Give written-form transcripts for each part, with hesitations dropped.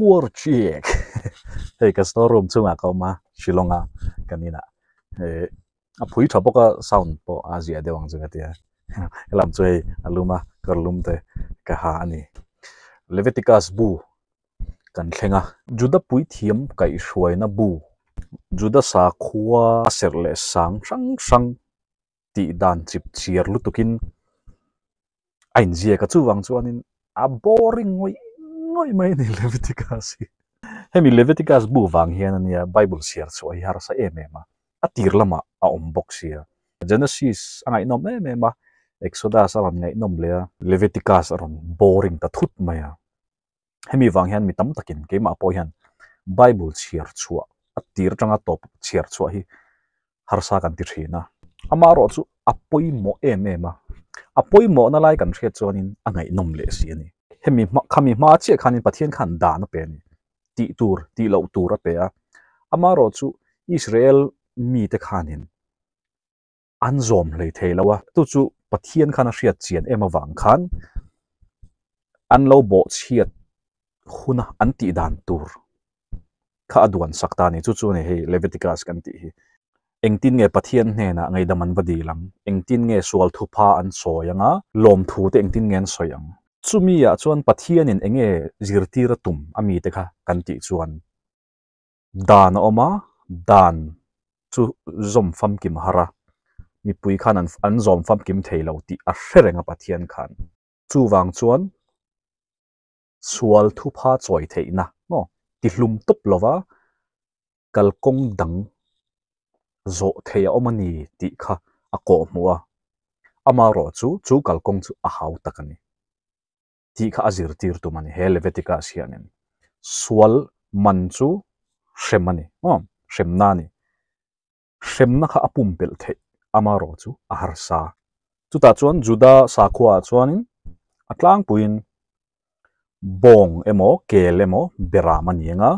War chick hei ka store room chungah ka awm a Shillong a kan inah eh a phui tha bawk a sound pawh a ziah deuh ang chu ka tia helam chu hei a lum a kawr lum te ka ha a ni Leviticus bu kan thleng a Juda puithiam kaihhruaina bu Juda sakhua a serh leh sang hrang hrang tih dan chip chiar lutukin a inziak a chuvang chuanin a boring ngawih ngawih mai a ni Leviticus hi. Hemi Leviticus bu vang hian ania Bible chhiar chhuah hi harsa em em a, a tir lamah a awm bawk sia. Genesis a ngaihnawm em em a, Exodus a rawn ngaihnawm leh a, Leviticus a rawn boring ta thut mai a. Hemi vang hian mi tam takin keimah pawh hian Bible chhiar chhuah a tir atanga tawp chhiar chhuah hi harsa kan ti thin a. Amaherawh chu a pawimawh em em a, a pawimawhna lai kan hriat chuanin a ngaihnawm leh si a ni. Hemi hma khami hma chiah khanin Pathian khan dan a pe a ni, tih tur tih loh tur a pe a. Amaherawh chu Israel mite khanin an zawm hlei thei lo a, chu chu Pathian khan a hriat chian em avang khan an lo bawhchhiat huna an tih dan tur kha a duan sak ta a ni. Chu chu a ni hei Leviticus kan tih hi. Engtin nge Pathian hnenah ngaihdam an va dil ang? Engtin nge sual thupha an sawi ang a? Lawmthu te engtin nge an sawi ang? Chumi ah chuan Pathianin eng nge zirtir a tum a mite kha kan tih chuan Dan a awm a, dan chu zawm famkim a har a, mipui khan an an zawm famkim thei lo tih a hre reng a Pathian khan. Chuvang chuan sual thupha chawi theihna maw tihlum tawp lova kalkawng dang zawh thei a awm a ni tih kha a kawhhmuh a, amaherawh chu chu kalkawng chu a hau tak a ni. tih kha a zirtir tum a ni. He Leviticus hianin sual man chu hrem a ni, aw, hremna a ni. Hremna kha a pumpelh theih amaherawh chu a harsa. Chutah chuan Juda sakhuaah chuanin a tlangpuiin bawng emaw kel emaw beram a ni ang a,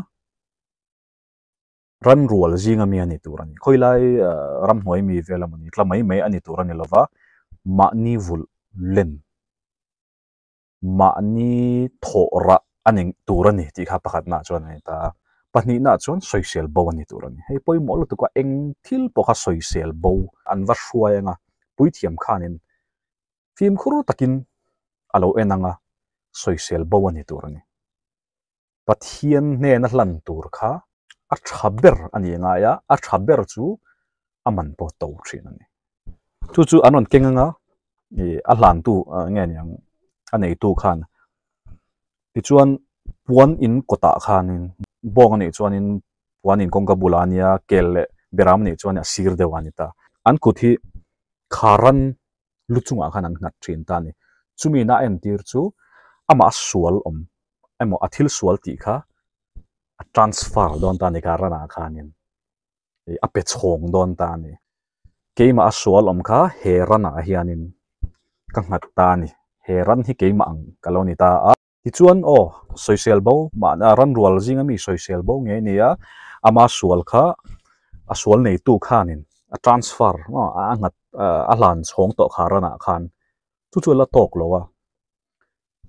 ran rual zinga mi a ni tur a ni. Khawilai ramhnuai mi vel emaw ni tla mai mai a ni tur a ni lova, mahni vulh len mahni thawh rah a ni tur a ni tih kha pakhatnaah chuan a ni ta a, pahnihnaah chuan sawisel bo a ni tur a ni. Hei pawimawh lutuk a, eng thil pawh kha sawisel bo an va hruai ang a, puithiam khanin fimkhur takin a lo en ang a, sawisel bo a ni tur a ni. Pathian hnena hlan tur kha a tha ber a ni ngai a, a tha ber chu a man pawh to thin a ni. Chu chu an rawn keng anga ih a hlantu nge ni ang a neitu khan tichuan puan in kawtah khanin bawng a nih chuanin puan in kawngka bulah a nia kel leh beram a nih chuan a sir deuh a ni ta. An kut hi kharan lu chungah khan an nghat thin ta a ni. Chumi na a entir chu amah a sual awm emaw a thil sual tih kha a transfer dawn ta a ni kha ranah khanin ih a pe chhawng dawn ta a ni. Keimah a sual awm kha he ranah hianin ka nghat ta a ni. He ran hi keimah ang ka lo ni ta a. Tichuan aw sawisel bo mahna ran rual zinga mi sawisel bo ngei a ni a, ama sual kha a sual neitu khanin a transfer a nghat a hlan chhawng tawh kha ranah khan chu chu a la tawk lo a,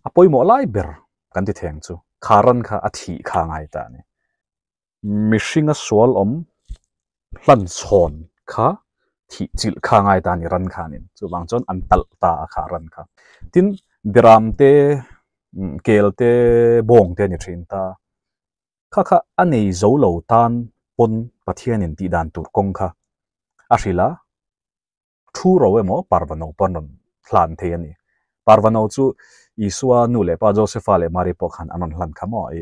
a pawimawh lai ber kan ti theng chu kha ran kha a thih kha a ngai ta a ni. Mihringa sual awm hlan chhawn kha thih chilh kha ngai ta a ni ran khanin chuvang chuan an talh ta a kha ran kha. Tin, Biram te, Kel te, Bawng te a ni thin ta. Kha kha a nei zo lo tan pawn Pathianin tih dan tur kawng kha a hrilh a. Thu ro emaw Parvano pawh an rawn hlan thei a ni. Parvano chu Isua nu leh pa Josefa leh Mari pawh khan an rawn hlan kha maw? I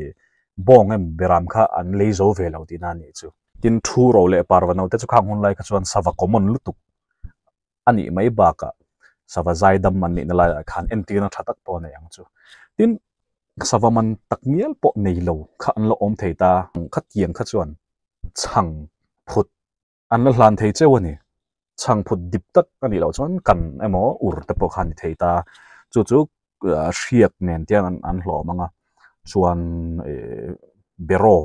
bawng em beram kha an lei zo ve lo tihna a nih chu. Tin, thu ro leh Parvano te chu khang hun lai kha chuan sava common lutuk a nih mai bakah sava zaidam an nihna laiah khan entirna tha tak pawh a nei ang chu. Tin, sava man tak ngial pawh nei lo kha an la awm thei ta. Khatiang kha chuan chhang phut An la hlan thei cheu a ni. Chhangphut dip tak a nih loh chuan kan emaw ur te pawh kha a ni thei ta. Chu chu hriak nen te hian an hlawm ang a, chuan ih beraw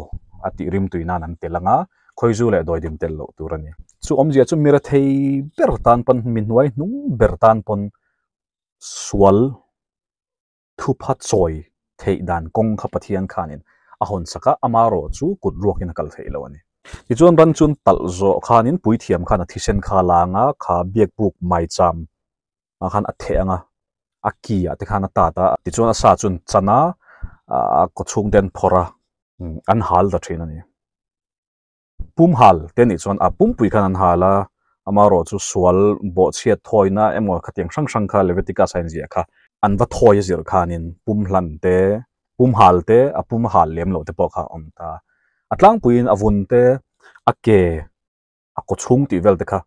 a tih rim tui nan an tel ang a, khawizu leh dawidim tel loh tur a ni. Chu awmzia chu mi rethei ber tan pawn, mi hnuai hnung ber tan pawn sual. Thupha chawi theih dan kawng kha Pathian khanin a hawn sak a, ama erawh chu kut ruakin a kal theih lo a ni. Tichuan ran chuan talh zawh khanin puithiam khan a thisen kha a lang a, kha biakbuk maicham ah khan a theh ang a, a ki ah te khan a tat a, tichuan a sa chuan chan a, a kaw chhung te an phawrh a, an hal ta thin a ni. Pum hal te nih chuan a pumpui khan an hal a, amaherawh chu sual bawhchhiat thawina emaw khatiang hrang hrang kha Leviticus a inziah kha an va thawi a zir khanin pum hlan te, pum hal te, a pum hal lem loh te pawh kha a awm ta. A tlangpuiin a vun te, a ke, a kaw chhung tih vel te kha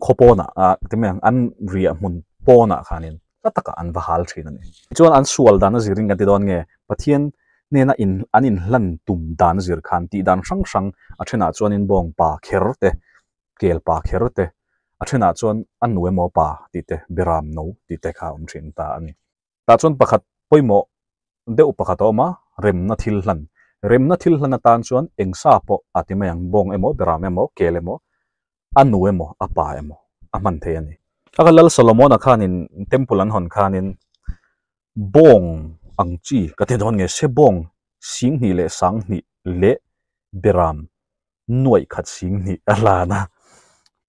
khaw pawnah ah ti mai ang an riah hmun pawnah khanin hla takah an va hal thin a ni. Tichuan an sual dan a zirin kan ti dawn nge Pathian hnena in an inhlan tum dan a zir khan tih dan hrang hrang a thenah chuanin bawng pa kher te kel pa kher te a thenah chuan a nu emaw pa tih te beram no tih te kha a awm thin ta a ni. Tah chuan pakhat pawimawh deuh pakhat a awm a, remna thil hlan. Remna thil hlan atan chuan eng sa pawh a ti mai ang, bawng emaw, beram emaw, kel emaw, a nu emaw, a pa emaw a hman thei a ni. Aka Lal Solomona khanin temple an hawn khanin bawng ang chi ka ti dawn nge se bawng 20 leh 20 leh beram nuaih khat 20 a hlan a,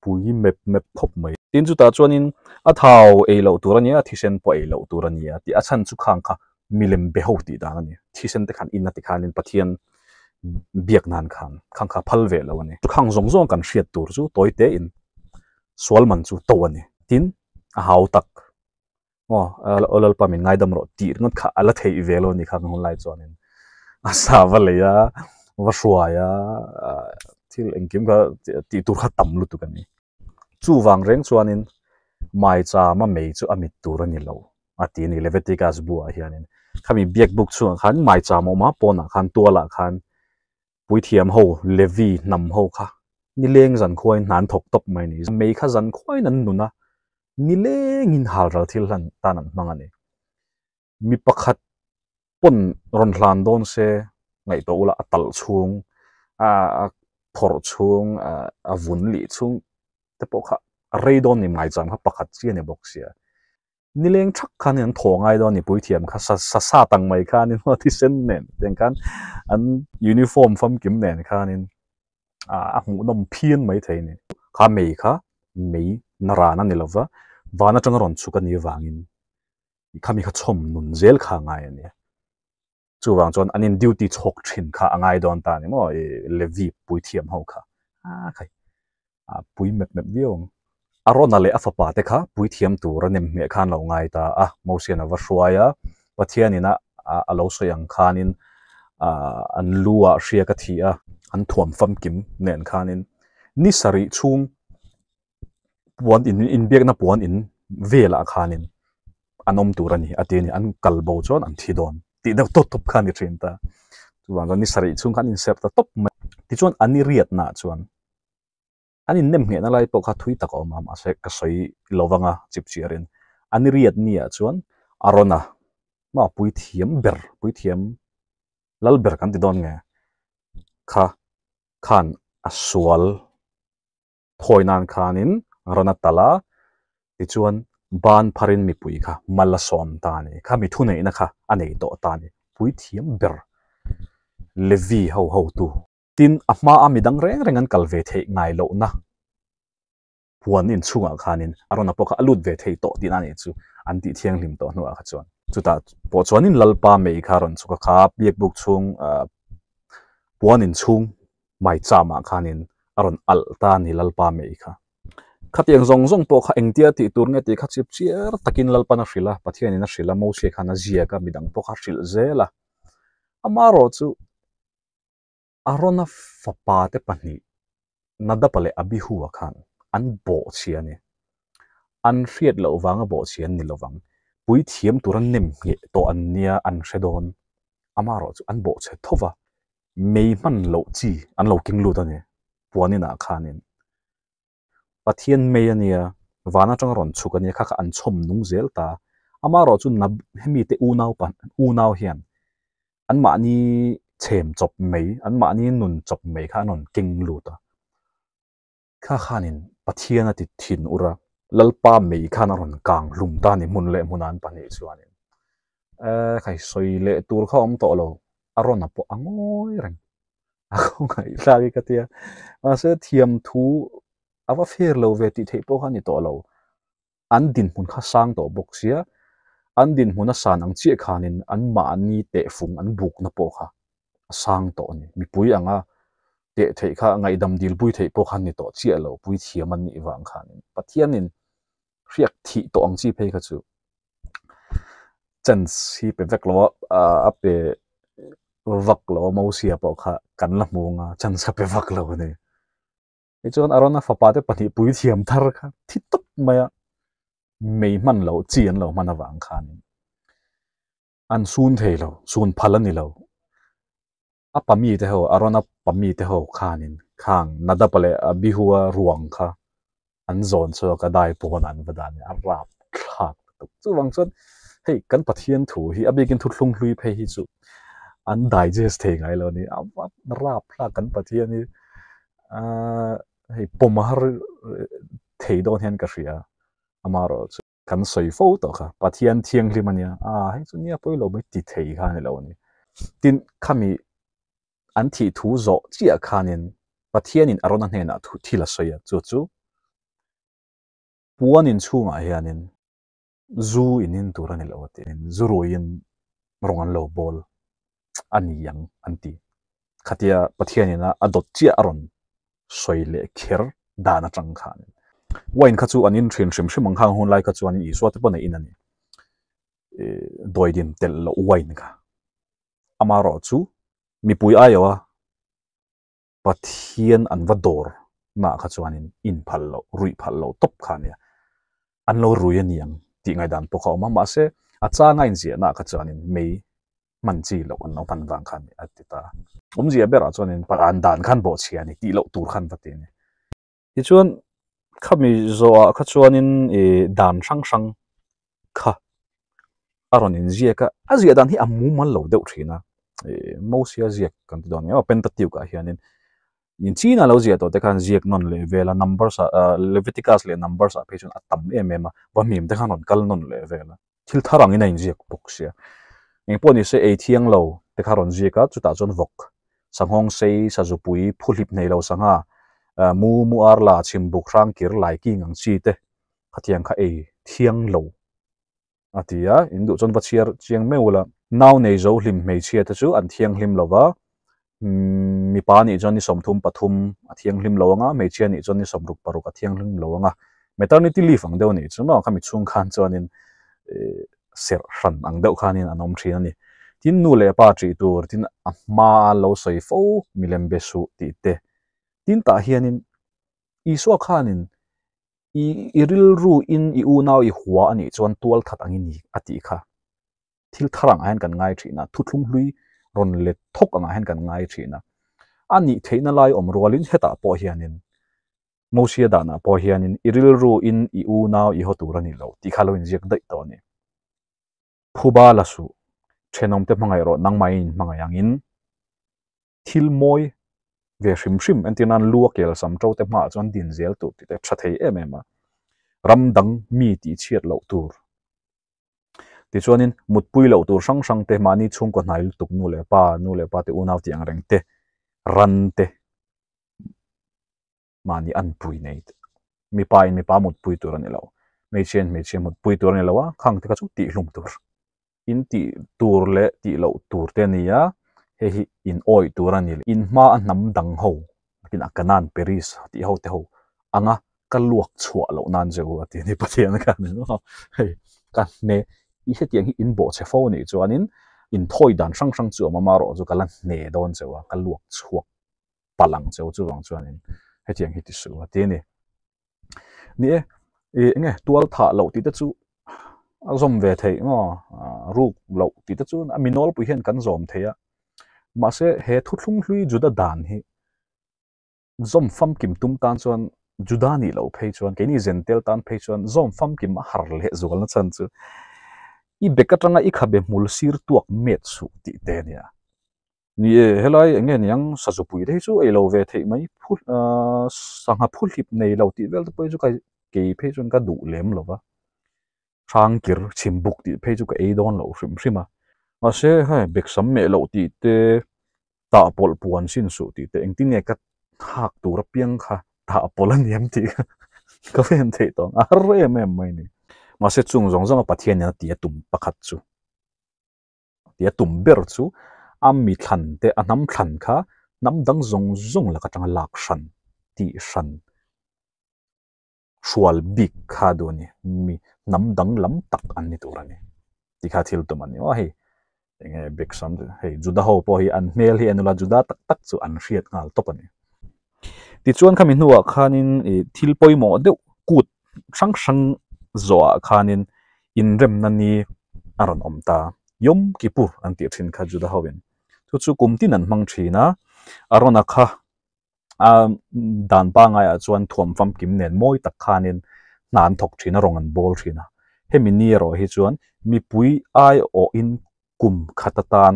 pui mep mep khawp mai. Tin chutah chuanin a thau ei loh tur a nia, thisen pawh ei loh tur a nia tih a chhan chu khang kha milem be ho tih dan a ni. Thisen te khan in a ti khanin Pathian biak nan khan khang kha phal ve lo a ni. Khang zawng zawng kan hriat tur chu tawi tein sual man chu to a ni. Tin a hau tak Aw, aw Lalpa min ngaidam rawh tih ringawt kha a la theih ve lo a ni kha kan hun lai chuanin a sa va lei a, va hruai a, thil engkim kha tih tur kha tam lutuk a ni. Chuvang reng chuanin maichama mei chu a mit tur a ni lo a ti a ni Leviticus bu ah hianin. Khami biak buk chhungah khan maicham a awm a, pawnah khan tualah khan puithiam ho Levi hnam ho kha nileng zan khuain hna an thawk tawp mai a ni. Mei kha zan khuain an nun a, nilengin halral thil hlan tan an hmang a ni. Mi pakhat pawn rawn hlan dawn se ngaihtuah ula a talh chhung, a phawrh chhung, a vun lih chhung te pawh kha a rei dawn ni maicham kha pakhat chi a ni bawk sia. Nileng thak khan an thaw ngai dawn a ni puithiam kha sa sa sat ang mai khanin maw thisen nen tiang khan an uniform famkim nen khanin a hmuhnawm phian mai thei a ni. Kha mei kha mei na ran a ni lova, van atanga rawn chhuk a nih avangin khami kha chhawm nun zel kha a ngai a ni. Chuvang chuan an in duty chhawk thin kha a ngai dawn ta a ni maw i Levi puithiam ho kha a khai a pui mep mep viau ang. Arona leh a fapa te kha puithiam tur a nem hmeh khan lo ngai ta a, Mosian a va hruai a, Pathianin a a lo sawi ang khanin an lu ah hriak a thi a, an thuam famkim nen khanin ni sarih chhung puan in inbiakna puan in velah khanin an awm tur a ni a ti a ni, an kal bo chuan an thi dawn tih deuh tawp tawp kha a ni thin ta. Chuvang chuan ni sarih chhung khan an inserh ta tawp mai. Tichuan an i riatnaah chuan an innem nghehna lai pawh kha thui tak a awm a, mahse ka sawi lo vang a chip chiarin an i riat niah chuan a rawn a, maw puithiam ber, puithiam lal ber kan ti dawn nge kha khan a sual. Thawi nan khanin rawn a talh a, tichuan ban pharin mipui kha mal a sawm ta a ni. Kha mi thuneihna kha a nei tawh ta a ni. Puithiam ber Levi ho hotu. Tin, a hmaa midang reng reng an kal ve theih ngai lohna puan inchhungah khanin a rawn a pawh kha a lut ve thei tawh tihna a nih chu an tih thianghlim tawh hnuah kha chuan. Chutah pawh chuanin Lalpa mei kha rawn chhuk a, kha biakbuk chhung puan inchhung Maicham-ah khanin a rawn alh ta a ni Lalpa mei kha. Khatiang zawng zawng pawh kha engtia tih tur nge tih kha chip chiar takin Lalpan a hrilh a, Pathianin a hrilh a, Mose khan a ziak a, midang pawh kha a hrilh zel a. Amaherawh chu Arona fapa te pahnih Nadapa leh Abihua khan an bawhchhia a ni. An hriat loh vanga bawhchhia an ni lovang. Puithiam tura nem ngheh tawh an nia an hre dawn. Amaherawh chu an bawhchhe tho va, mei hman loh chi an lo keng lut a ni puan inah khanin Pathian mei a nia van atanga rawn chhuk a nia kha kha an chhawm nung zel ta amaherawh chu na hemi te unau pa unau hian anmahni chhem chawp mai anmahni nun chawp mai kha an rawn keng lut a. Kha khanin Pathian a ti thin ur a, Lalpa mei khan a rawn kang hlum ta a ni hmun leh hmun an pahnih chuanin. Eee khai sawi leh tur kha awm tawh lo. Arona pawh a ngawi reng. A khawngaihthlak hi ka tia. Mahse thiam thu a va fair lo ve tih theih pawh kha a ni tawh lo. An dinhmun kha sang tawh bawk sia, an dinhmun a san ang chiah khanin an mahni tehfung an bukna pawh kha a sang tawh a ni. Mipui anga teh theih kha ngaihdam dilpui theih pawh kha a ni tawh chiah lo, puithiam an nih vang khanin Pathianin hriak thih tawh ang chi phei kha chu chance hi pe vek lo a, a pe vak lo a Mosia pawh kha kan la hmu anga chance a pe vak lo a ni. Tichuan Arona fapa te pahnih puithiam thar kha thi tawp mai a, mei hman loh chi an lo hman avang khanin an sun thei lo, sun phal a ni lo. A pami te ho, Arona pami te ho khanin khang Nadab-a leh Abihu-a ruang kha an zawn chhuak a, dai pawn an va dan a, a rap thlak lutuk. Chuvang chuan hei kan Pathian thu hi a bikin thuthlung hlui phei hi chu an digest thei ngai lo a ni. A va rap thlak kan Pathian hi aaa hei pawm har thei dawn hian ka hria amaherawh chu kan sawi fo tawh kha Pathian thianghlim a nia aa hei chu nia pawilo mai ti thei kha a ni lo a ni. Tin khami an thih thu zawh chiah khanin Pathianin Arona hnenah thu thil a sawi a, chu chu puan inchhungah hianin zu in in tur a ni lo a ti. Zu ruiin rawng an lo bawl a ni ang an ti. Khatia Pathianin a dawt chiah a rawn sawi leh kher dan atang khanin wine kha chu an in thin hrim hrim ang khang hun lai kha chuanin Isua te pawh in a ni. Dawidin telh loh wine kha. Amaherawhchu mipui aiawha Pathian an va dawr naah kha chuanin in phal loh, ruih phal loh tawp kha a nia. An lo rui a ni ang tih ngaihdan pawh kha a awm a, mahse a changa inziahnaah kha chuanin mei hman chi loh an lo hman vang kha a ni a ti ta. Awmzia berah chuanin an dan khan bawhchhia a ni tih loh tur khan va ti a ni. Tichuan khami zawhah kha chuanin ih dan hrang hrang kha a rawn inziak a, a ziah dan hi a mumal lo deuh thin a, ih Mosia ziak kan ti dawn nia aw Pentateuch ah hianin in China lo ziah tawh te khan ziak nawn leh vel a Numbers ah ah Leviticus leh Numbers ah phei chuan a tam em em a, Vahmim te khan rawn kal nawn leh vel a, thil thar angin a inziak bawk sia. Engpawh ni se ei thiang lo te kha rawn ziak a, chutah chuan vawk, sanghawng sei, sazupui, phuhlip nei lo sangha, mu, mu ar la, chhimbuk, hrangkir, laiking ang chi te khatiang kha ei thiang lo a ti a, in duh chuan va chhiar chiang meuh ula. Nau nei zo hlim hmeichhia te chu an thianghlim lo va, mipa nih chuan ni 33 a thianghlim lo anga, hmeichhia nih chuan ni 66 a thianghlim lo anga. Maternity leave ang deuh nih chu maw khami chhung khan chuanin serh hran ang deuh khanin an awm thin a ni. Tin nu leh pa ṭih tur tin a hmaa lo sawi fo milem be suh tih te. Tin tah hianin Isua khanin I i rilru in i unau i hua a nih chuan tual that ang i ni a tih kha thil thar angah hian kan ngai thin a, thuthlung hlui rawn let thawk angah hian kan ngai thin a. A nih theihna lai awm rualin hetah pawh hianin Mosia danah pawh hianin i rilru in i unau i haw tur a ni lo tih kha lo inziak daih tawh a ni. Phuba la suh, thenawmte hmangaih rawh nangmah in hmangaih angin. Thil mawi ve hrim hrim entir nan lu a kel sam to te hmaah chuan din zel tur tih te tha thei em em a, ram dang mi tih chhiat loh tur tichuanin mutpui loh tur hrang hrang te mahni chhungkaw hnai lutuk nu leh pa, nu leh pa te unau tih ang reng te, ran te mahni an pui nei mipa in mipa mutpui tur a ni lo, hmeichhia in hmeichhia mutpui tur a ni lo a, khang te kha chu tihhlum tur. In tih tur leh tih loh tur te a ni a, hei hi in awih tur a ni. In hma a hnam dang ho, nakin a Kanan, Peris tih ho te ho anga ka luak chhuah loh nan che u a ti a ni Pathian khan hei ka hne i hetiang hi in bawh chhe fo anih chuanin in thawi dan hrang hrang chu awm a marawh chu ka la hne dawn che u a, ka luak chhuak palh ang che u chuvang chuanin hetiang hi ti suh a ti a ni. Ni e, ih enge tual thah loh tih te chu a zawm ve theih maw ruk loh tih te chu a mi nawlpui hian kan zawm thei a, mahse he thuthlung hlui Juda dan hi zawm famkim tum tan chuan Juda nih loh phei chuan keini zentel tan phei chuan zawm famkim a har leh zual na chhan chu i bek atanga i khabe hmul sir tuak met suh tih te a nia. Ni e, helai eng nge niang sazupui te hi chu ei lo ve theih mai phu ahh sangha phuhlip nei lo tih vel te pawh hi chu ka kei phei chuan ka duh lem lo va, hrangkir chhimbuk tih phei chu ka ei dawn loh hrim hrim a. Mahse hei beksam meh loh tih te, tah pawlh puan sin suh tih te engtin nge ka hak tur apiang kha tah pawlh a niam tih kha ka ven theih tawh ang a har em em mai a ni. Mahse chung zawng zawng a Pathian in a ti a tum pakhat chu ti a tum ber chu a mi thlan te a hnam thlan kha hnam dang zawng zawng lak atanga lak hran tih hran hrual bik kha duh a ni, mi hnam danglam tak an ni tur a ni tih kha thil tum a ni. Aw hei eng nge Beksam chu hei Juda ho pawh hi an hmel hi en ula Juda tak tak chu an hriat nghal tawp a ni. Tichuan khami hnuah khanin ih thil pawimawh deuh kut hrang hrang zawhah khanin inremna ni a rawn awm ta. Yom Kippur an tih thin kha Juda hoin chu chu kum tin an hmang thin a, Arona kha A dan pangaiah chuan thuam famkim nen mawi tak khanin hna an thawk thin a, rawng an bawl thin a. Hemi ni erawh hi chuan mipui aiawhin kum khat atan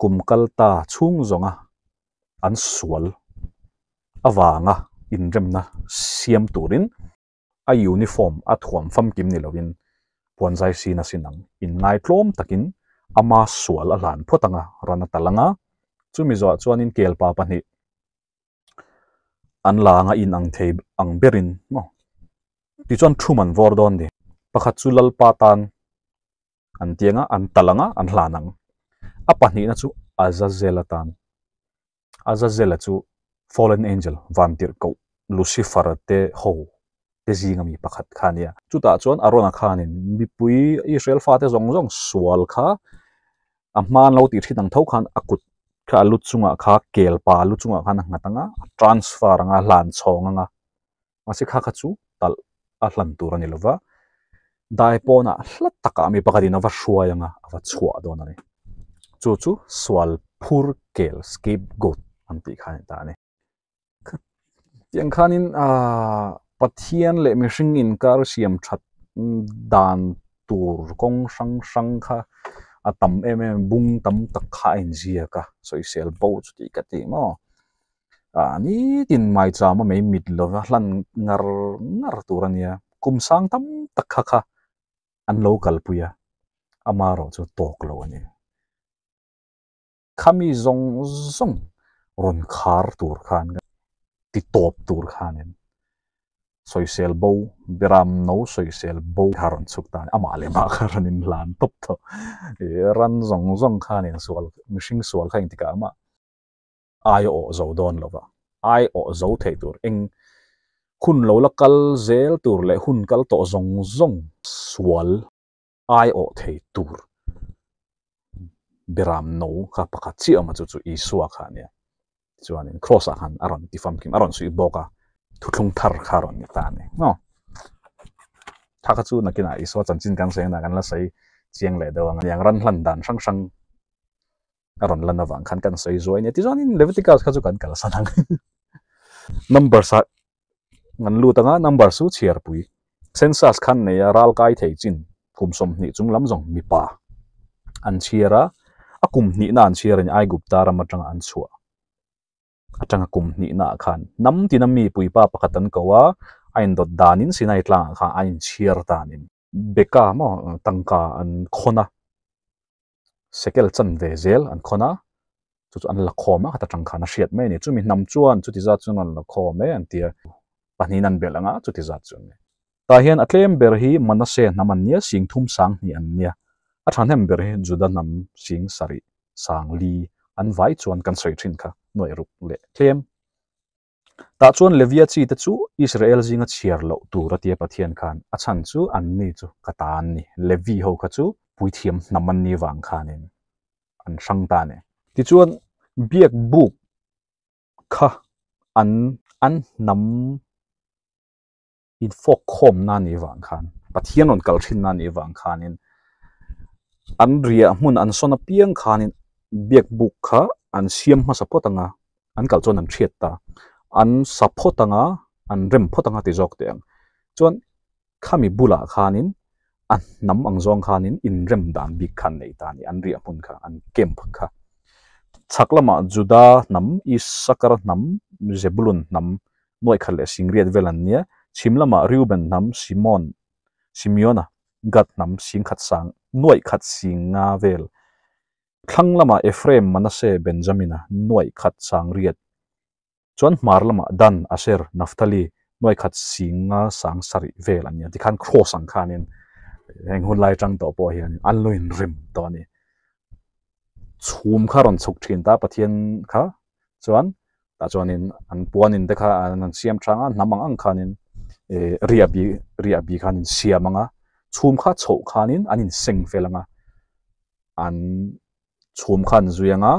kum kal ta chhung zawnga an sual avanga inremna siam turin a uniform a thuam famkim ni lovin puan zai sin a sin ang. Inngaitlawm takin ama sual a hlan phawt ang a, ran a tal ang a. Chumi zawhah chuanin kelpa pahnih an la ang a, in ang thei ang berin maw tichuan thum an vawr dawn ni. Pakhat chu Lalpa tan an ti ang a, an tal ang a, an hlan ang. A pahnihna chu Azazela tan. Azazela chu Fallen Angel, Vantirhkoh, Lucifer te ho te zinga mi pakhat kha a nia. Chutah chuan Arona khanin mipui Israel fate zawng zawng sual kha a hma an lo tih thin ang tho khan a kut kha a lu chungah kha kelpa lu chungah khan a nghat ang a, a transfer ang a, a hlan chhawng ang a. Mahse kha kha chu talh a hlan tur a ni lo va, dai pawnah hla takah mi pakhatin a va hruai ang a, a va chhuah dawn a ni. Chu chu sual phur kel, scapegoat, an tih kha a ni ta a ni. Tiang khanin aaa Pathian leh mihring inkar siam that dan tur kawng hrang hrang kha a tam em em a, bung tam tak kha a inziak a, sawisel bo chu tih ka ti maw. Ah nitin maicham a mei mit lova hlan ngar ngar tur a nia, kum sang tam tak kha kha an lo kalpui a, ama erawh chu tawk lo a ni. Khami zawng zawng rawn khar tur khan ti tawp tur khanin sawisel bo, Biram no sawisel bo kha rawn chhuk ta a ni, amah leh mah kha rawn inhlan tawp tawh, ran zawng zawng khanin sual mihring sual kha engtikah amah. ai awh zo dawn lo va, ai awh zo thei tur eng hun lo la kal zel tur leh hun kal tawh zawng zawng sual ai awh thei tur Biram no kha pakhat chiah awm a chu chu Isua kha a nia. Tichuanin Kraws ah khan a rawn ti famkim a rawn suih bawk a, thuthlung thar kha a rawn ni ta a ni. Maw? Tha kha chu nakinah Isua chanchin kan sawi a kan la sawi chiang leh deuh ang a, ran hlan dan hrang hrang a rawn lan avang khan kan sawi zuai a nia tichuanin Leviticus kha chu kan kalsan ang numbers ah kan lut anga numbers chu chhiarpui census khan nei a ral kai thei chin kum sawmhnih chung lam zawng mipa an chhiar a a kum hnihna an chhiar a ni Aigupta ram atanga an chhuah atanga kum hnihna ah khan hnam tina mi puipa pakhat an ko a a indawt danin Sinai tlangah khan a inchhiar danin Beka maw tangka an khawn a. Sekel chan ve zel an khawn a, chu chu an la khawm a, khata tang khan a hriat mai a ni. Chumi hnam chuan chuti zat chuan an la khawm e an ti a, pahnihin an belh ang a, chuti zat chu an ni. Tah hian a tlem ber hi Manase hnam an nia, sing thum sang hnih an nia. A thahnem ber hi Juda hnam sing sarih sang li an vai chuan kan sawi thin kha nuaih ruk leh tlem. Tah chuan Levia chi te chu Israel zinga chhiar loh tur a tia Pathian khan a chhan chu anni chu ka ta an ni, Levi ho kha chu puithiam hnam an ni vang khanin an hrang ta a ni. Tichuan biak buk kha an an hnam infawk khawmna a nih vang khan, Pathian rawn kal thinna a nih vang khanin an riah hmun an sawn apiang khanin biak buk kha an siam hmasa phawt ang a, an kal chuan an hriat ta, an sa phawt ang a, an rem phawt ang a ti zawk teh ang. Chuan khami bulah khanin a hnam ang zawng khanin inrem dan bik kha an nei ta a ni, an riah hmun kha, an camp kha. Chhak lamah Juda hnam, Isakar hnam, Zebulun hnam nuaih khat leh singriat vel an nia, chhim lamah Reuben hnam, Simon, Simeona, Gad hnam singkhat sang, nuaih khat sing nga vel. Thlang lamah Ephraim, Manasseh, Benjamina nuaih khat 80,000, chuan hmar lamah Dan, Asher, Naphtali nuaih khat 5,070 vel an ni a. Tikhan cross ang khanin heng hun lai atang tawh pawh hian an lo inrem tawh a ni. Chhum kha rawn chhuk thin ta Pathian kha chuan tah chuanin an puanin te kha an han siam thang a, hnam ang ang khanin eh riah bi riah bi khan in siam ang a, chhum kha chhoh khanin an inseng fel ang a, an chhum kha an zui ang a,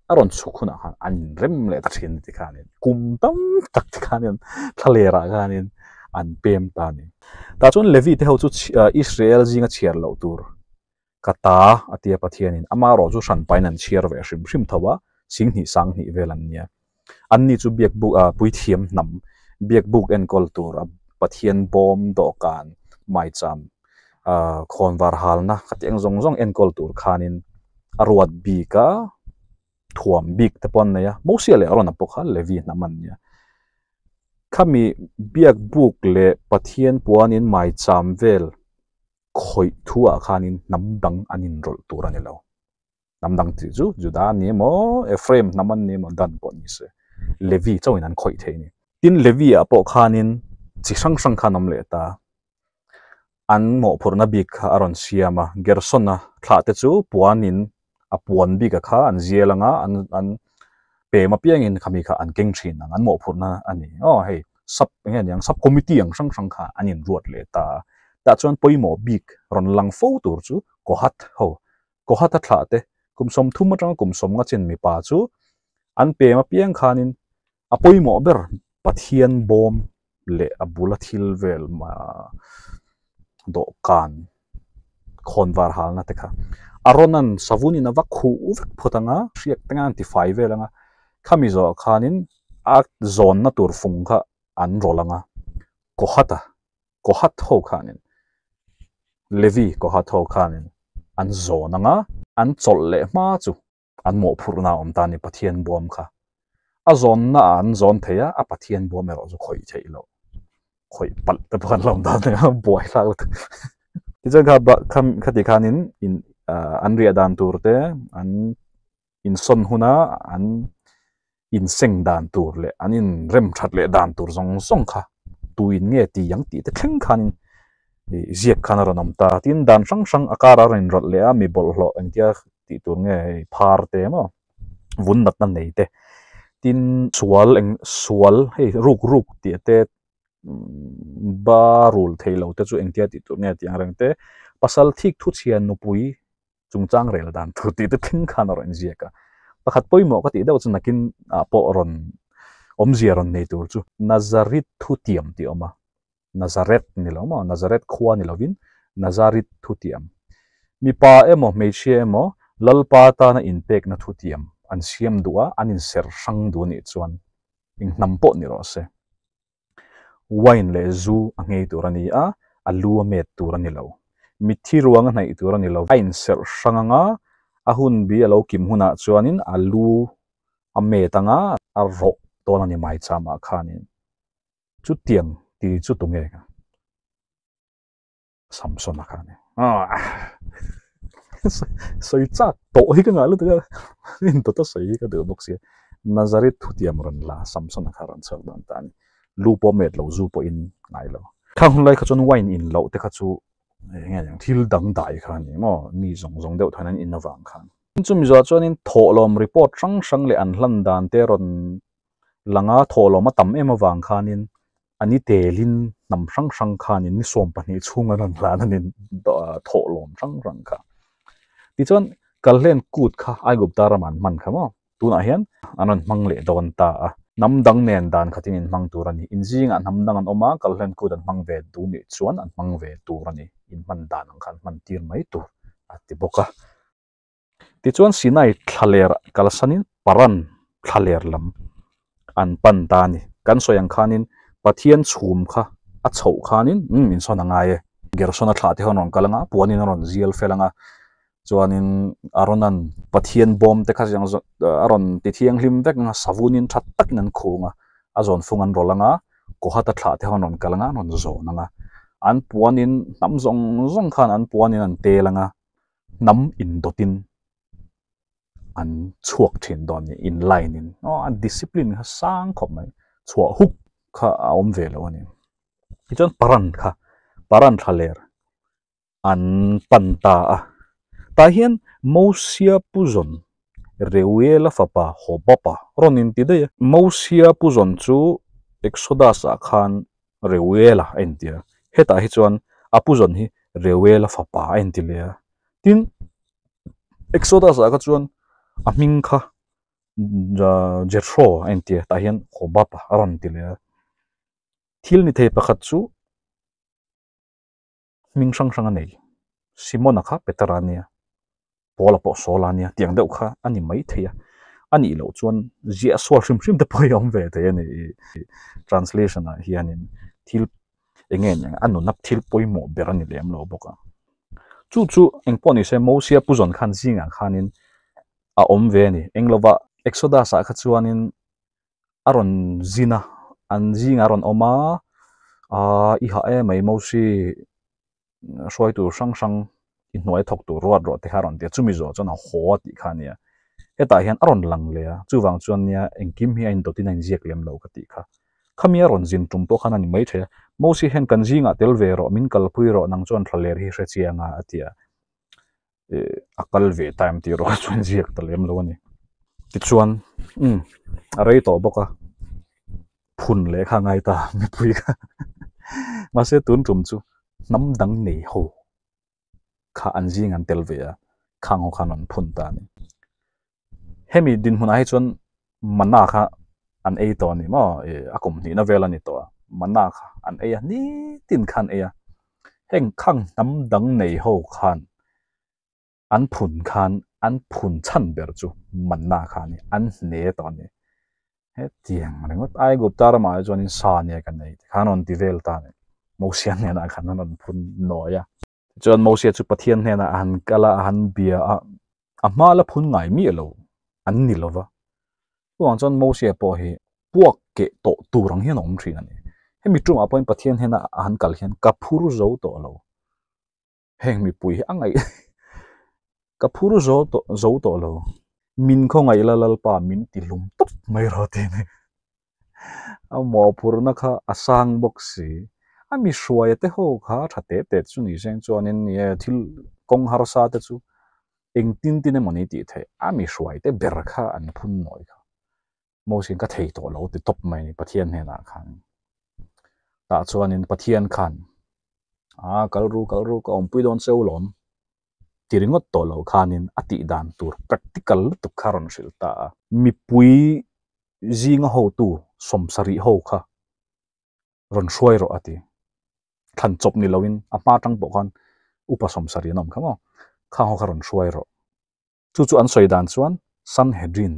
a rawn chhuk hunah khan an inrem leh ta thin ti khanin kum tam tak ti khanin thlalerah khanin an pem ta a ni. Tah chuan Levi te ho chu Israel zinga chhiar loh tur Ka ta, a tia Pathianin ama erawh chu hran pain an chhiar ve hrim hrim tho a, 20,000 20,000 vel an nia. Anni chu biakbuk a puithiam hnam, biakbuk enkawl tur a Pathian bawm dawhkan maicham a khawnvar halna khatiang zawng zawng enkawl tur khanin a ruat bik a, thuam bik te pawh an nei a, Mosia leh Arona pawh kha Levi hnam an nia. Khami biakbuk leh Pathian puanin maicham vel khawih thuah khanin hnam dang an inrawlh tur a ni lo. Hnam dang tih chu Juda an ni emaw, Ephraim hnam an ni emaw, Dan pawh ni se, Levi chauhin an khawih thei a ni. Tin, Levi-ah pawh khanin chi hrang hrang kha an awm leh ta. An mawhphurhna bik kha a rawn siam a, Gerson-a thlahte chu puanin a puan bika kha an zial ang a, an an pem apiangin khami kha an keng thin ang, an mawhphurhna a ni. Aw hei sub eng nge niang sub committee ang hrang hrang kha an inruat leh ta a. Tah chuan pawimawh bik rawn lang fo tur chu Kohath ho, Kohatha thlah te kum 30 atanga kum 50 chin mipa chu an pem apiang khanin a pawimawh ber Pathian bawm leh a bula thil vel dawhkan khawnvar halna te kha a rawn an savun in a va khuh vek phawt ang a, hriak te an tifai vel ang a, khami zawh khanin a zawnna tur fung kha an rawlh ang a, Kohata, Kohat ho khanin, Levi Kohat ho khanin an zawn ang a, an chawlh leh hma chu An mawhphurhna a awm ta ni Pathian buam kha. A zawnna ah an zawn thei a, a Pathian buam erawh chu khawih theih loh. Khawih palh te pawh an lo awm dan a, buai hlak lutuk. Tichuan kha khati khanin in an riah dan tur te, an insawn huna an inseng dan tur leh an inrem that leh dan tur zawng zawng kha tuin nge ti ang tih te thleng khanin ziak khan a rawn awm ta. Tin, dan hrang hrang a karah a rawn inrawlh leh a, mi bawlhhlawh engtia tih tur nge hei phar te emaw vun natna nei te. Tin, sual eng sual hei ruk ruk tih te ba rul thei lo te chu engtia tih tur nge tih ang reng te, pasal thik thuchhia nupui chungchang rel dan tur tih te thleng khan a rawn inziak a. Pakhat pawimawh ka tih deuh chu nakin ah pawh rawn awmzia rawn nei tur chu Nazareth thutiam tih a awm a. Nazareth ni lo maw? Nazareth khua ni lovin Nazareth thutiam. Mipa emaw hmeichhia emaw Lalpa tana inpekna thutiam an siam duh a, an inserh hrang duh a nih chuan eng hnam pawh ni rawh se. Wine leh zu a nghei tur a ni a, a lu a met tur a ni lo. Mitthi ruang a hnaih tur a ni lo. A inserh hrang anga a hun bi a lo kim hunah chuanin a lu a met anga a rawh dawn a ni maicham ah khanin. Chutiang ti chu tunge ka? Samson a kha a ni. Sawi chak tawh hi ka ngah lutuk a, in dawt a sawi hi ka duh bawk sia. Nazareth thutiam rawn la Samson a kha rawn chhuak dawn ta a ni. Lu pawh met lo, zu pawhin ngai lo. Khang hun lai kha chuan wine in loh te kha chu eng nge niang thil dangdai kha a ni maw, mi zawng zawng deuh thawn an in avang khan. Chumi zawh chuanin thawhlawm report hrang hrang leh an hlan dan te rawn langa thawhlawm a tam em avang khanin A ni telin hnam hrang hrang khanin ni 20 chhung an rawn hlan a ni thawhlawm hrang hrang kha. Tichuan Kalhlen kut kha Aigupta ramah an hman kha maw? Tunah hian an rawn hmang leh dawn ta a. Hnam dang nen dan khatin in hmang tur a ni. Inzingah hnam dang an awm a, Kalhlen kut an hmang ve duh nih chuan an hmang ve tur a ni. In hman dan ang kha an hman tir mai tur a ti bawk a. Tichuan Sinai thlaler kalsanin Paran thlaler lam an pan ta a ni. Kan sawi ang khanin Pathian chhum kha a chhoh khanin umm min sawn a ngai e. Gerson-a thlah te khan rawn kal ang a, puanin a rawn zial fel ang a, chuanin Aaron-a'n Pathian bawm te kha ziang a rawn ti thianghlim vek ang a, savunin tha takin an khung a, a zawnfung an rawlh ang a, Kohata thlah te khan rawn kal ang a, an rawn zawn ang a, an puanin hnam zawng zawng khan an puanin an tel ang a, hnam indawtin. an chhuak thin dawn ni in line in aw an discipline kha sang khawp mai chhuah huk kha a awm ve lo a ni. Tichuan Paran kha Paran thla ler an pan ta a. Tah hian Mosia Puzawn Reuela fapa Hobaba rawn inti daih a. Mosia Puzawn chu Exodus ah khan Reuela a inti a, hetah hi chuan a Puzawn hi Reuela fapa a inti leh a. Tin, Exodus ah kha chuan a hming kha Jethro a inti a, tah hian Hobaba a rawn ti leh a. Thil ni thei pakhat chu hming hrang hrang a nei. Simona kha Petera a nia, Paula pawh Saula a nia tiang deuh kha a ni mai thei a. A nih loh chuan ziah sual hrim hrim te pawh hi a awm ve thei a ni. Translation ah hianin thil eng nge ni a nuna thil pawimawh ber a ni lem lo bawk a. Chu chu eng pawh ni se Mosia pu zawn khan zingah khanin a awm ve a ni. Eng lova Exodus ah kha chuanin a rawn zin a, an zingah a rawn awm a, aaa i hah em mai Mosi hruai tur hrang hrang i hnuai thawk tur ruat rawh te kha a rawn ti a, chumi zawh chuan a haw a tih kha a nia. Hetah hian a rawn lang leh a, chuvang chuan nia engkim hi a indawtin a inziak lem lo ka tih kha. Khami a rawn zin tum pawh khan a ni mai thei a, Mosi hian kan zingah tel ve rawh, min kalpui rawh, nang chuan thla ler hi hre chiang a a ti a. eh a kal ve time tih erawh chuan ziak ta lem lo a ni tichuan umm a rei tawh bawk a phun leh kha a ngai ta mipui kha mahse tun tum chu hnam dang nei ho kha an zing an tel ve a khang ho khan an phun ta a ni hemi dinhmunah hi chuan mana kha an ei tawh a ni maw eh a kum hnihna vel a ni tawh a mana kha an ei a nitin kha an ei a heng khang hnam dang nei ho khan an phun khan an phun chhan ber chu mana kha a ni an hne tawh a ni hetiang ringawt Aigupta ramah hi chuanin sa nia kan ei te khan an rawn ti vel ta a ni Mosia hnenah khan an rawn phun nawi a. Tichuan Mosia chu Pathian hnenah a han kal a, a han bia a, a hma la phun ngai miah lo an ni lo va. Chuvang chuan Mosia pawh hi puak keh tawh tur ang hian a awm thin a ni. Hemi tumah pawhin Pathian hnena a han kal hian ka phur zo tawh lo. Heng mipui hi a ngaih ka phur zo tawh zo tawh lo. Min khawngaih la Lalpa min ti hlum tawp mai rawh ti a ni. A mawhphurhna kha a sang bawk si. A mi hruaia te ho kha tha teh teh chu ni seng chuanin ni e thil kawng harsa te chu engtin tin emaw ni tih theih a mi hruai te ber kha an phun nawi kha. Moses-in ka thei tawh lo ti tawp mai ni Pathian hnenah khan. Tah chuanin Pathian khan a kal ru kal ru ka awmpui dawn cheu lawm ti ringawt tawh lo khanin a tih dan tur practical lutuk kha a rawn hrilh ta a. Mipui zinga hotu sawmsarih ho kha rawn hruai rawh a ti. Thlan chawp ni loin a hma atang pawh khan upa sawmsarih an awm kha maw? Khang ho kha rawn hruai rawh. Chu chu an sawi dan chuan Sanhedrin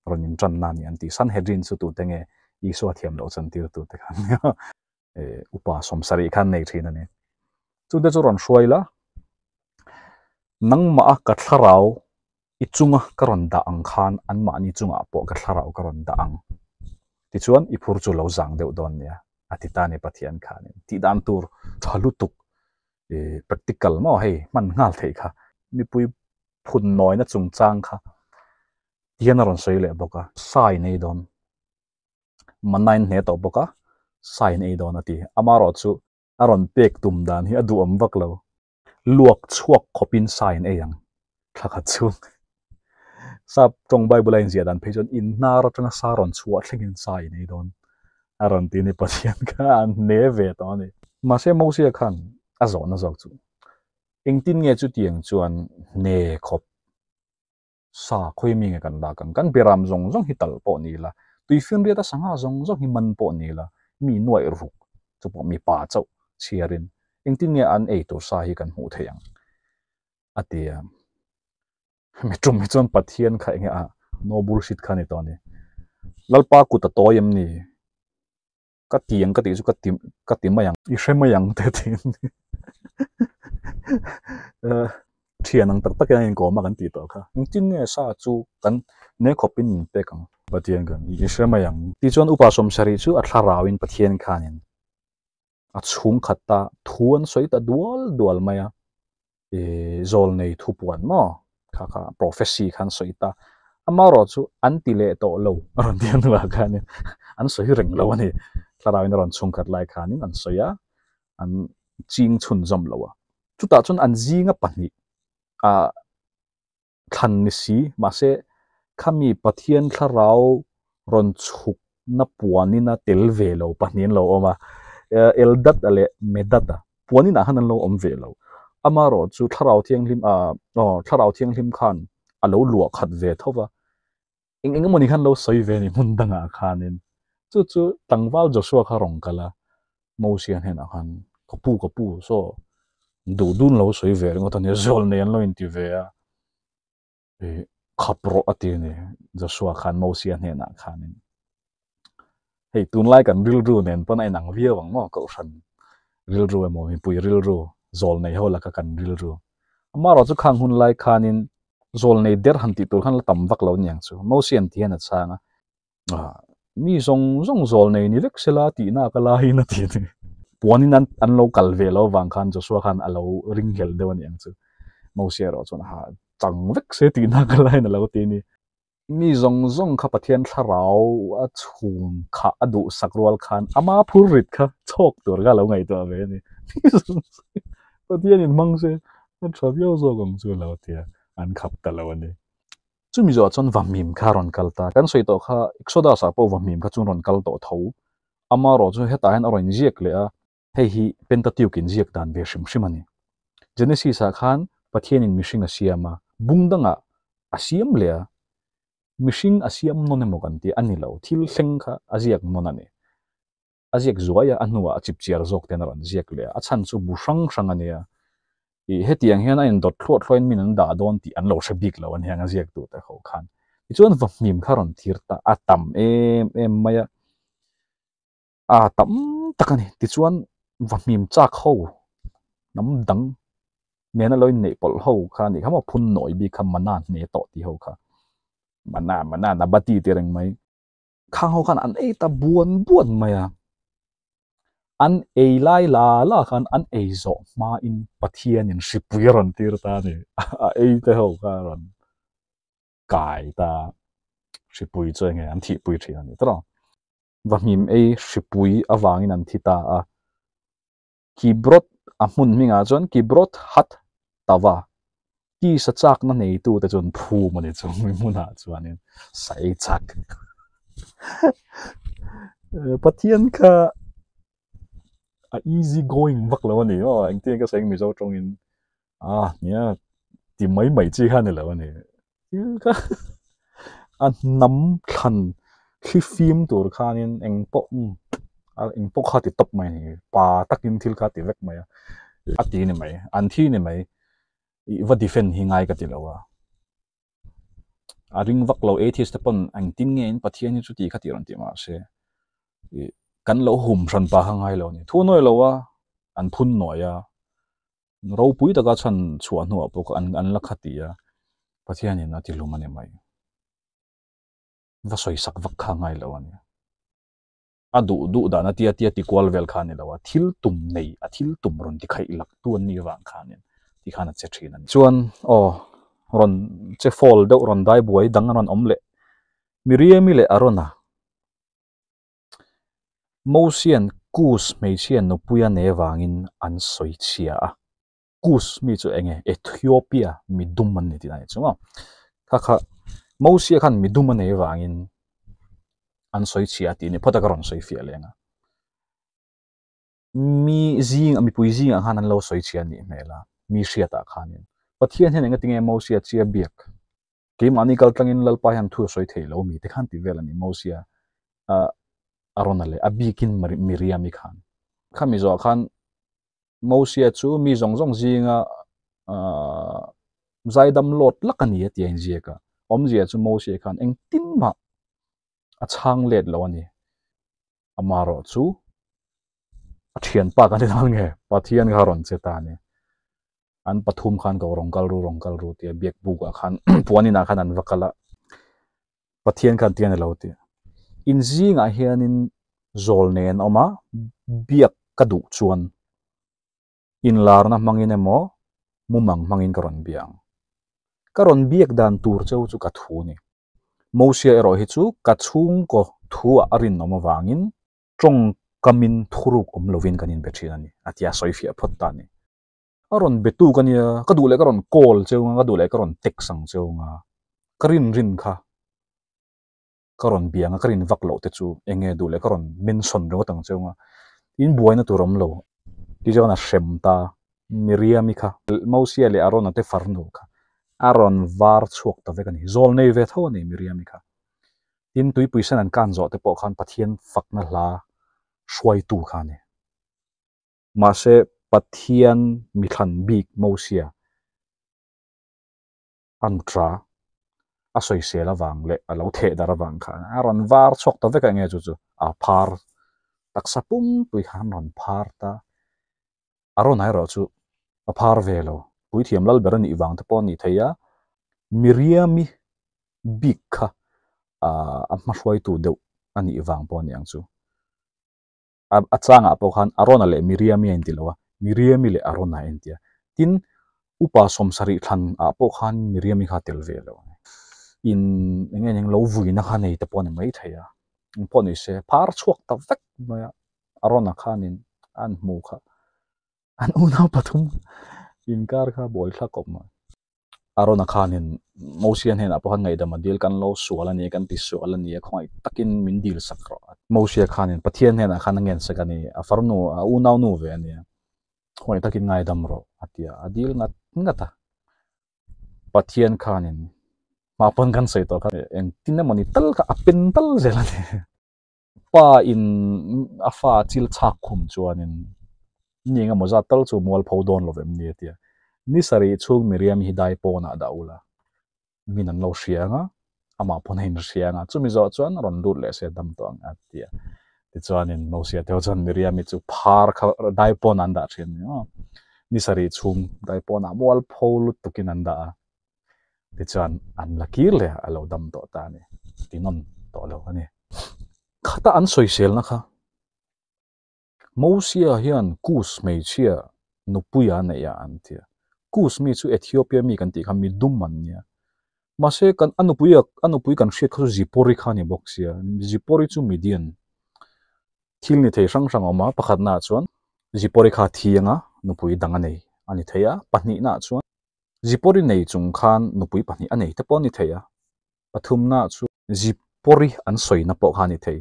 rawn intanna a ni an ti. Sanhedrin chu tute nge Isua thiam loh chantirtu te khan upa sawmsarih khan nei thin a ni. Chute chu rawn hruai la, nangmah a ka thlarau i chunga ka rawn dah ang khan anmahni chungah pawh ka thlarau ka rawn dah ang. Tichuan i phur chu lo zang deuh dawn nia a ti ta a ni Pathian khanin. Tih dan tur tha lutuk practical maw hei hman nghal theih kha mipui phun nawina chungchang kha tihian a rawn sawi leh bawk a. Sai nei dawn mana in hne tawh bawk a sai in ei dawn a ti. Amaherawhchu a rawn pek tum dan hi a duhawm vak lo. Luak chhuak khawpin sai in ei ang thla khat chhung. Sap tawng Bible a inziah dan phei chuan in hnar atanga sa rawn chhuah thlengin sai in ei dawn a rawn ti ni Pathian kha an hne ve tawh a ni. Mahse Mosia khan a zawhna zawk chu engtin nge chutiang chuan hne khawp sa khawi mi nge kan lak ang? Kan beram zawng zawng hi tal pawh ni ila, tuifinriata sangha zawng zawng hi man pawh ni ila, mi nuaih ruk chu pawh mipa chauh chhiarin engtin nge an ei tur sa hi kan hmuh theih ang? a ti a. Mi tum hi chuan Pathian kha enge a no bullshit kha a ni tawh a ni. Lalpa kut a tawi em ni? Ka ti ang ka tih chu ka ti ka ti mai ang. I hre mai ang te tiin thian ang tak tak hian a inkawm a kan tih tawh kha. Engtin nge sa chu kan ne khawpin min pek ang? Pathian khan i hre mai ang. Tichuan Upa Sawmsarih chu a thlarauin Pathian khanin a chhung khat ta thu an sawi ta dual dual mai a, zawl nei thu puan maw kha kha prophecy khan sawi ta. Amaherawhchu an ti leh tawh lo a rawn ti a hnuah khanin an sawi reng lo a ni. Thlarauin a rawn chhungkhat lai khanin an sawi a, an ching chhunzawm lo a. Chutah chuan an zinga pahnih ah thlan ni si, mahse khami Pathian thlarau rawn chhukna puanin a tel ve lo pahnih an lo awm a, Eldad-a leh Medad-a puanin ah khan an lo awm ve lo. Amaherawhchu thlarau thianghlim ah aw thlarau thianghlim khan a lo luah khat ve tho va, eng eng emawni khan lo sawi ve a ni hmun dangah khanin. Chu chu tlangval Joshua kha rawn kal a, Mosia hnenah khan ka pu ka pu saw duh dun lo sawi ve ringawt a nia zawl nei an lo inti ve a ih khap rawh a ti a ni Joshua khan Mosia hnenah khanin hei tunlai kan rilru nen pawn a inang viau ang maw kohhran rilru emaw mipui rilru zawl nei ho laka kan rilru amaherawh chu khang hun lai khanin zawl nei der han tih tur khan la tam vak lo aniang chu Mosia an ti hian a chhang a. Mi zawng zawng zawl nei ni vek sela tihna ka laiin a ti a ni. Puanin an an lo kal ve lo vang khan Joshua khan a lo ring hlel deuh a ni ang chu. Moses erawh chuan ha chang vek se tihna ka laiin a lo ti a ni. Mi zawng zawng kha Pathian thlarau a chhung khah a duhsak rual khan ama phur rit kha chhawk tur kha a lo ngaihtuah ve a ni. Mi zawng zawng Pathianin hmang se a tha viau zawk ang chu a lo ti a, an khap ta lo a ni. Chumi zawhah chuan Vahmim kha a rawn kal ta. Kan sawi tawh kha Exodus-ah pawh Vahmim kha chu rawn kal tawh tho. Amaherawh chu hetah hian a rawn inziak leh a, hei hi Pentateuch inziak dan ve hrim hrim a ni. Genesis-ah khan Pathianin mihring a siam a, bung dangah a siam leh a, mihring a siam nawn emaw kan ti a ni lo, thil thleng kha a ziak nawn a ni. A ziak zuai a, a hnuah a chipchiar zawk ten a rawn ziak leh a, a chhan chu bu hrang hrang a nia. Ih, hetiang hian a indawt thluah thluahin min an dah dawn tih an lo hre bik lo a nia, a ziak duh te ho khan. Tichuan vahmim kha rawn thir ta, a tam em em mai a, a tam tak a ni. Tichuan vahmim chak ho hnam dang nena lo inneih pawlh ho kha a nih kha maw, phun nawi bik kha mana hne tawh tih ho kha, mana mana nabati ti reng mai. Khang ho khan an ei ta buan buan mai a, an ei lai la la khan an ei zawh hmain Pathianin hripui a rawn tir ta a ni, a ei te ho kha a rawn kai ta, hripui chu enge an thihpui thin a ni tawh. Vahmim ei hripui avangin an thi ta a, Kibrot a hmun hmingah chuan Kibrot Hat Tava tisa chakna neitute chuan phum a ni chu mi hmunah chuanin sai chak Pathian kha a easy going vak lo a ni aw engtin ka sawi Mizo tawngin a nia ti mai mai chi kha a ni lo a ni thil kha a hnam thlan thli fim tur khanin eng pawh eng pawh kha ti tawp mai a ni pa takin thil kha ti vek mai a a ti ni mai an thi ni mai ih va defend hi ngai ka ti lo a a ring vak lo atheist te pawn engtin nge in Pathian hi chuti kha tih rawn ti mahse ih kan lo hum hran pa kha ngai lo a ni thu nawi lo a an phun nawi a. Ropui taka chhan chhuah hnuah pawh an an la kha ti a, Pathianin a ti hlum a ni mai. Va sawi sak vak kha ngai lo a ni. A duh duh dan a tia tia ti kual vel kha a ni lo a, thil tum nei a thil tum rawn ti khaih lak tu an nih vang khanin ti khan a che thin a ni. Chuan aw rawn che fall deuh rawn dai buai dang a rawn awm leh Miriami leh Arona Mosian Kus hmeichhia nupuia ne vangin an sawi chhia a. Kus mi chu enge Ethiopia midum an ni tih a ni chu maw. Kha kha Mosia khan midum a nei vangin an sawi chhia tih ni phawt a ka rawn sawi fiah leng a. Mi zing mipui zingah khan an lo sawi chhia a nih hmel a, mi hriatah khanin. Pathian hian engatinge Mosia chia biak Keimahni kal tlangin Lalpa hian thu a sawi thei lo mi te khan ti vel a ni Mosia a rawn a leh a bikin Miriam-i khan. Khami zawhah khan Mosia chu mi zawng zawng zinga zaidam lawt lak a ni a ti a inziak a. Awmzia chu Mosia khan engtin mah a chhang let lo a ni. Amaherawh chu a thianpa kan ti dawn nge Pathian kha rawn che ta a ni. An pathum khan ko rawn kal ru rawn kal ru tia biak buk ah khan puan inah khan an va kal a Pathian khan tian a lo ti in zingah hianin zawl nen a awm a biak ka duh chuan inlarna hmangin emaw mumang hmangin ka rawn bia ang ka rawn biak dan tur cheu chu ka thu a ni. Mosia erawh hi chu ka chhungkaw thu-ah a rinawm avangin tawngkamin thuruk awm lovin kan inbe thin a ni, a ti a, sawi fiah phawt ta a ni. A rawn betu ka nia, ka duh leh ka rawn call cheu nga, ka duh leh ka rawn text ang cheu nga, ka rin rin kha ka rawn bia anga, ka rin vak loh te chu eng nge duh leh ka rawn mention ringawt ang cheu nga, in buaina tur awm lo. Ti chuan a hrem ta, Miriam-i kha, Mosia leh Arona te farnu kha a rawn var chhuak ta vek a ni, zawl nei ve tho a ni Miriam-i kha. Tin, tuipui sen an kan zawh te pawh khan Pathian fakna hla hruaitu kha a ni. Mahse, Pathian mithlan bik Mosia a nutra a sawisel avang leh a lo theh darh avang khan a rawn var chhuak ta vek a, enge chu chu a phar taksa pumpui khan an rawn phar ta. A rawn erawh chu a phar ve lo, puithiam lal ber a nih vang te pawh a ni thei a, Miriami bik kha a hmahruaitu deuh a nih vang pawh a ni ang chu. A changah pawh khan Arona leh Miriami a inti lo a, Miriami leh Arona a inti a. Tin, upa sawmsarih thlan ah pawh khan Miriami kha a tel ve lo. In eng nge eng lo vuina kha nei te pawh a ni mai thei a. Eng pawh ni se, phar chhuak ta vek mai a, Arona khanin an hmu kha. An unau pathum inkar kha buaithlak kawp mai. Arona khanin Mosia hnenah pawh khan ngaihdam a dil, kan lo sual a ni, kan ti sual a ni a, khawngaih takin min dil sak rawh. Mosia khanin Pathian hnenah khan a ngen sak a ni, a farnu, a unau nu ve a ni a, khawngaih takin ngaidam rawh a ti a, a dil ngat ngat a. Pathian khanin hma pawn kan sawi tawh kha engtin emawni tal kha a pen tal zel a ni. Pa in a fa chil chhak khum chuanin ni engemaw zat tal chu mualpho dawn lo vem ni a ti a. Ni sarih chhung Miriam hi dai pawnah dah ula, min an lo hria anga, amah pawn a inhria anga, chumi zawh chuan a rawn lut leh se dam tawh ang a ti a. Tichuanin Mosia te ho chuan Miriam-i chu phar kha dai pawnah an dah thin a ni maw. Ni sarih chhung dai pawnah mualpho lutukin an dah a. Tichuan an la kir leh a, a lo dam tawh ta a ni, ti nawn tawh lo a ni. Khata an sawiselna kha Mosia hian Kus hmeichhia nupuia a neih a an ti a. Kus mi chu Ethiopia mi kan tih kha mi dum an nia. Mahse kan a nupui a nupui kan hriat kha chu Zipori kha a ni bawk sia. Zipori chu Midian thil ni thei hrang hrang a awm a, pakhatnaah chuan Zipori kha a thi anga nupui dang a nei a ni thei a, pahnihnaah chuan Zipori nei chung khan nupui pahnih a nei te pawh a ni thei a, pathumna chu Zipori an sawina pawh kha a ni thei,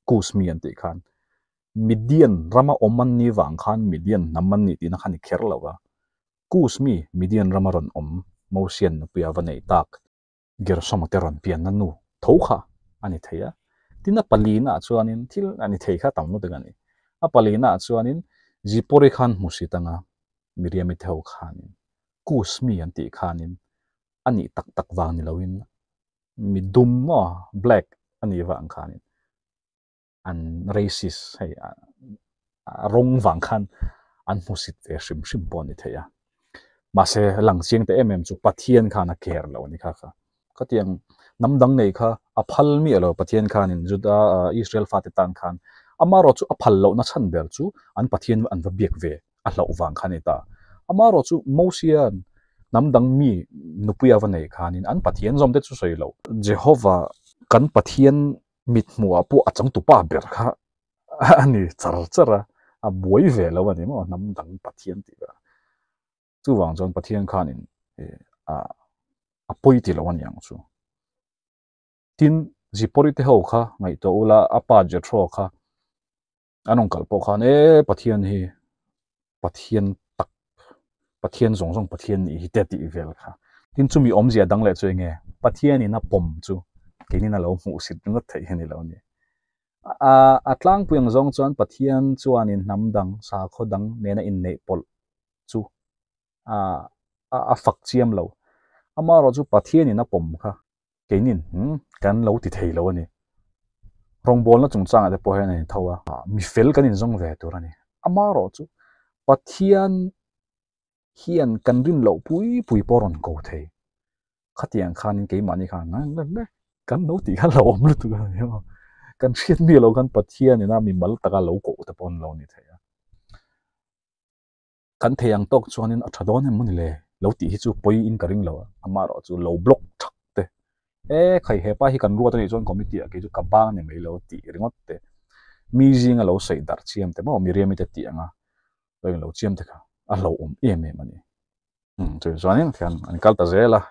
Kus mi an tih khan. Midian rama awm an nih vang khan Midian hnam an nih tihna kha a ni kher lo a, Kus mi Midian rama rawn awm Mosian nupuia va neih tak Gersoma te rawn pianna nu tho kha a ni thei a. Tin a palinaah chuanin thil a ni thei kha tam lutuk a ni. A palinaah chuanin Zipori khan hmusit anga Miriami te ho khanin Kus mi an tih khanin a nih tak tak vang ni loin mi dum maw black a nih vang khanin an racist hei a rawng vang khan an hmusit ve hrim hrim pawh a ni thei a. Mahse lang chiang ta em em chu Pathian khan a care lo a ni kha kha. Khatiang hnam dang nei kha a phal miah lo Pathian khanin Juda Israel fate tan khan amaherawh chu a phal lohna chhan ber chu an Pathian an va biak ve a hlauh vang kha a ni ta. Amaherawh chu Mosia'n hnam dang mi nupui a va nei khanin an Pathian zawm te chu sawi lo. Jehovah kan Pathian mit hmuhah pawh a changtupa ber kha a ni char char a, a buai ve lo a ni maw hnam dang Pathian tih ber. Chuvang chuan Pathian khanin a pawi ti lo a ni ang chu. Tin, Zipori te ho kha ngaihtuah ula a pa Jethro kha an rawn kal pawh khan e Pathian hi Pathian tak Pathian zawng zawng Pathian nih hi te tih vel kha. Tin chumi awmzia dang leh chu eng nge Pathianin a pawm chu keinin a lo hmuhsit ringawt theih hi a ni lo a ni. A tlangpui ang zawng chuan Pathian chuanin hnam dang sakhaw dang nena inneih pawlh chu a fak chiam lo. Amaherawhchu Pathianin a pawm kha keinin kan lo ti thei lo a ni. Rawngbawlna chungchangah te pawh hian a intho a, mi fel kan inzawng ve tur a ni. Amaherawhchu Pathian hian kan rin loh pui pui pawh a rawn ko thei. Khatiang khanin keimahni khan kan lo tih kha lo awm lutuk a ni maw. Kan hriat mi lo khan Pathianin a mimal taka lo koh te pawh an lo ni thei a. Kan thei ang tawk chuanin a tha dawn em maw ni le? Lo tih hi chu pawi in ka ring lo a, amaherawh chu lo block thak te. E khai hepa hi kan ruat anih chuan committee ah kei chu ka bang ni mai lo tih ringawt te mi zinga lo saih darh chiam te maw Miriam-i te tih anga lo in lo chiam te kha a hlauhawm em em a ni. Umm chu chuanin khian an kal ta zel a,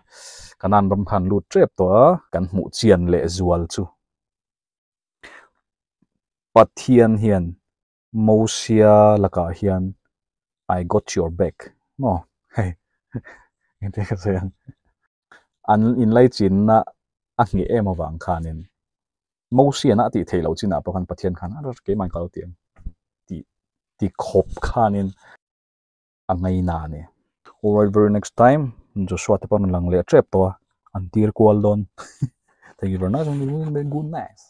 Kanan ram khan lut tep tawh a, kan hmuh chian leh zual chu Pathian hian Mosia lakah hian I got your back maw hei engtin ka sawi ang an inlaichinna a ngheh em avang khanin Mosiana a tih theih loh chinah pawh khan Pathian khan a keimah in ka lo ti ang tih ti khawp khanin a ngaina a ni. Alright very next time Joshua te pawh an rawn lang leh tep tawh a an tir kual dawn thank you very much and good night.